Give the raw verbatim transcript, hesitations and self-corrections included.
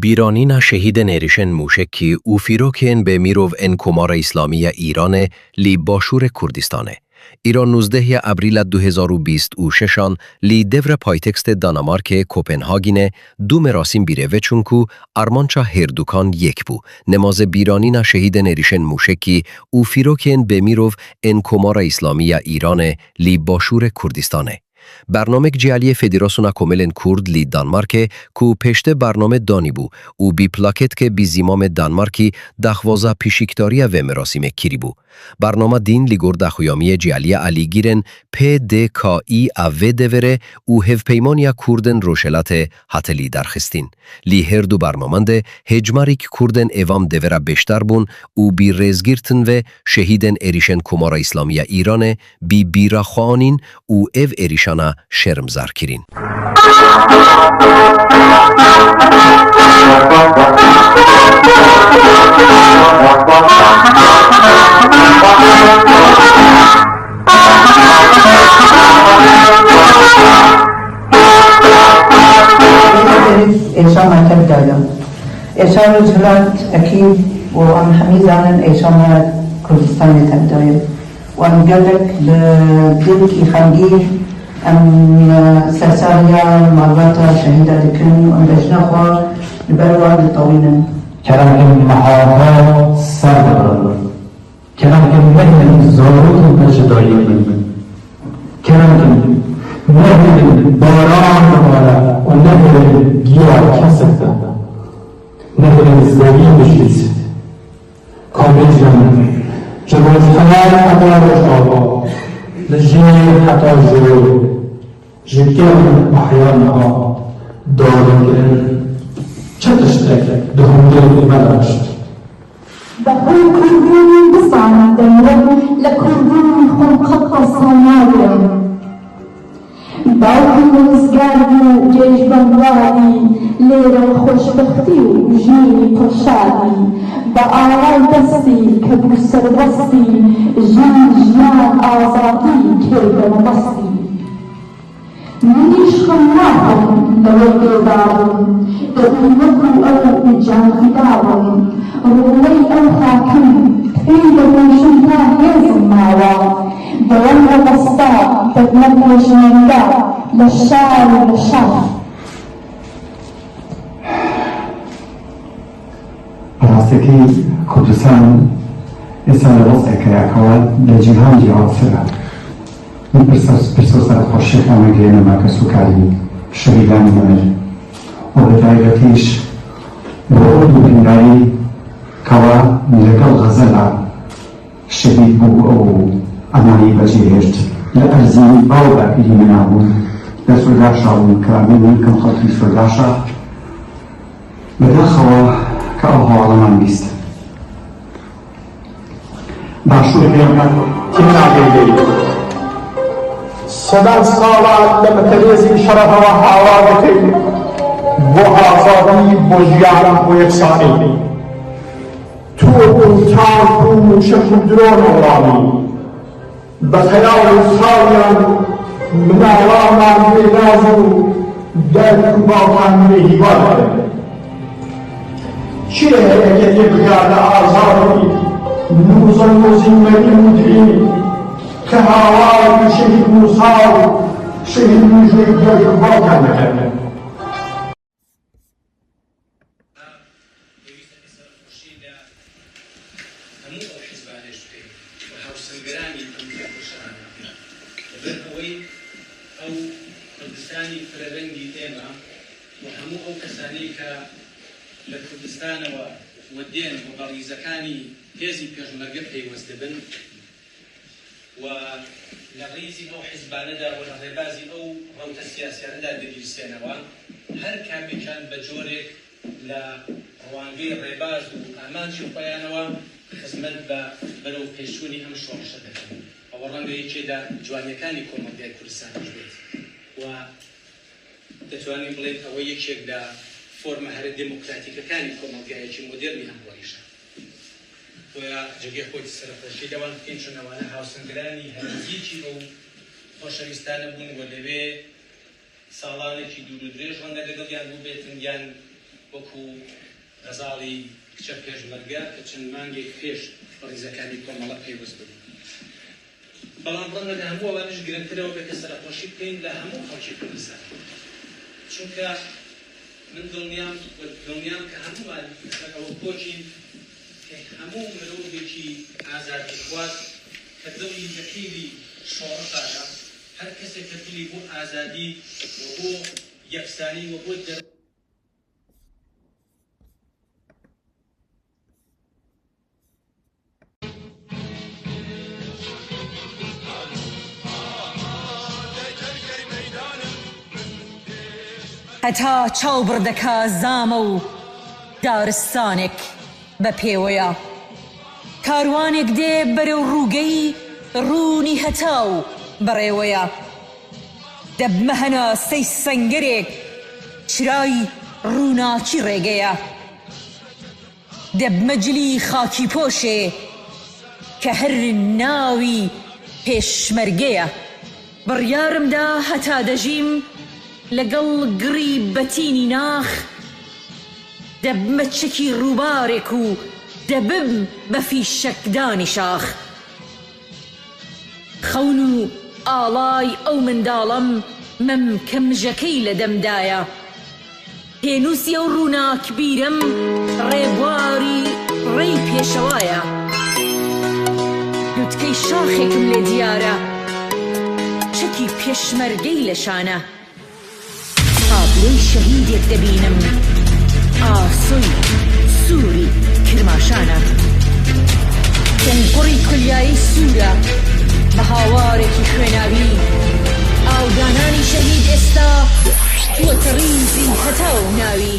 Bîranîna şehîdên êrişên mûşekî û fîrokên bêmîrov ên Komara Îslamî ya Îranê li Başûrê Kurdistanê. Îro nûzdeh ya Abrîla du hezar û bîst û şeş an li devra paytextê Danimarkê Kopenhagînê du merasîm bîrêve çûn ku armanca hêrdukan yek bû, nemazê bîranîna şehîdên êrişên mûşekî û fîrokên bêmîrov ên Komara Îslamî ya Îranê li Başûrê Kurdistanê. Bernamek cî aliyê Federasyona Komelên Kurd li Danmarkê ku pêşte bername danîbû û bi plaketkê bi zîmamê Danmarkî daxwaza pişikdariya vê merasîmê kirîbû. Bernama dîn li gor daxuyamiyê cî aliyê alîgirên P D K î a vê deverê û Hevpeymaniya Kurdên Rojhelatê hate lidarxistin. Li her du bernaman de hêcmarîk Kurdên ê van devera beşdar bûn û bi rêzgirtin ve şehîdên êrişên Komara Îslamî ya Îranê bi bîra xwe anîn û ev êrişana şermzar kirin. Êşa me tev daye. Êşa Rojhilat ekîd û em hemî zanin êşa me Kurdistanê tev daye. Û em gelek bi dilkî xemgîn em sersariya malbata şehîda dikin û em bejna xwe li ber wan ditewînin. Kerem kin meha xwe ser bibin. Kerem kin nehêlin zarokên me ji dayî bin. Kerem kin nehêlin baran bibare û nehêlin giya kesik be. Nehêlin zevî bişkît. Ka bêjin, ji rojhilat heta rojava, li jêr heta jor, ji kevn û ehyan re dabekirin çi tiştek di hundirê me de hişt? Bi xwe kurdî bizane demrim, li kurdî xwe qet qesa nagirim. Dawkî rizgar bû, cêj bendadî, lê re xweşbextî û jînî pir şadî. Bi away destî kebû serbestî, jîn jiyan azadî kê demebestî. Min îş xwe naxwin li wir dê dabim, dibî min ku ew bi can fîda bim. Rûney ew xakim pê de rûşin ta hêzim mawa. Dewam rebesta, xidmet pêşmerge, li şar û li şer. Bi rastî Kurdistan êsa li westekê ye, ka li cîhan cîhattir e. Min pirsa, pirsa serxweşiyeke me girêne me kesûkarî şehîdanê me û bi taybetîş bi ord û bîndarî ka we li gel xezela şehîd bû û emanî vecihêşt. Li erzî bav bapîrî min a bûn, li Soydaşa bûn, kilamên min kin xelkî Soydaşa. Bi daxewa ka ew hevala man bîst. Başûrê me têna vêdeyî. Sedan salan li bi tirêzî şerefa we hawar dikin. Bo azadî, bo jiyan, bo yeksanî. Top û tank û mûşek û dron oranî. Bi xeyal û xawiyan minara man bê naz û derg û bavan bê hîwa dikin. Çi ye hereketê bigarde azadî, nûzan nûzî merî û dirî, ke hawar û şehîd Mûsa û şehîd Mûjê derg û bavan dikin. پێویستە کە سەرخۆشی لە هەموو ئەو حیزبانەش بکەین و هاوسەنگەرانی ئەم تێکۆشانە، لەبەر ئەوەی ئەو کوردستانی فرەرەنگی ئێمە و هەموو ئەو کەسانەی کە لە کوردستانەوە و دێن و بە ڕیزەکانی هێزی پێشمەرگە پەیوەست دەبن، و لە ڕیزی ئەو حیزبانەدا و لە ڕێبازی ئەو ڕەوتە سیاسیانەدا دەگیرسێنەوە، هەر کامێکیان بە جۆرێک لە ڕوانگەی ڕێباز و ئامانجی خۆیانەوە خزمەت بە بەرەو پێشچوونی ئەم شۆڕشە دەکەن. ئەوە ڕەنگە یەکێ لە جوانیەکانی کۆمەڵگای کوردستانیش بێت و دەتوانین بڵێین ئەوە یەکێک لە فۆرمە هەرە دێموکراتیکەکانی کۆمەڵگایەکی مۆدێرنی ئەمڕۆیشە. بۆیە جێگەی خۆی سەرخۆشی لەوان بکەین، چون ئەوانە هاوسەنگرانی هەرەزیەکی ئەو خۆشەویستانە بوون و لەوێ ساڵانێکی دوور و درێژ ڕەنگە لەگەڵیان بووبێتن، یان وەکو غەزاڵی کچە پێشمەرگە کە چەند مانگێک پێش بە ڕیزەکانی کۆمەڵە پەیوەست ببوو. بەڵام ڕەنگە لە هەموو ئەوانیش گرنگترەوە بێت کە سەرەخۆشی بکەین لە هەموو خەڵکی کوردستان، چونکە من دڵنیام، دڵنیام کە هەموومان لەسەر ئەوە کۆچین کە هەموو مرۆڤێکی ئازادیخواز کە دڵی لە پیری شۆڕشایە، هەر کەسێک کە دڵی بۆ ئازادی و بۆ یەکسانی و بۆ دەر هەتا چاو بڕ دەکا زامە و دارستانێک بە پێوەیە. کاروانێک دێ بەرەو ڕووگەی ڕوونی هەتا و بەڕێوەیە. دەبمە هەناسەی سەنگەرێک، چرای ڕووناکی ڕێگەیە. دەبمە جلی خاکی پۆشێ کە هەر ناوی پێشمەرگەیە. بڕیارم دا هەتا دەژیم لەگەڵ گڕی بەتینی ناخ، دەبمە چەکی ڕووبارێک و دەبم بە فیشەکدانی شاخ. خەون و ئاڵای ئەو منداڵەم مەمکە مژەکەی لە دەمدایە. پێنووسی ئەو ڕووناکبیرەم ڕێبواری ڕێی پێشەوایە. لوتکەی شاخێکم لێ دیارە، چەکی پێشمەرگەی لە شانە. تابلۆی شەهیدێک دەبینم، ئاسۆی سووری کرماشانە. قوڕقوڕی کولیایی سوورە بە هاوارێکی خوێناوی. ئاودانانی شەهید ئێستا بووەتە ڕیزی هەتاو ناوی.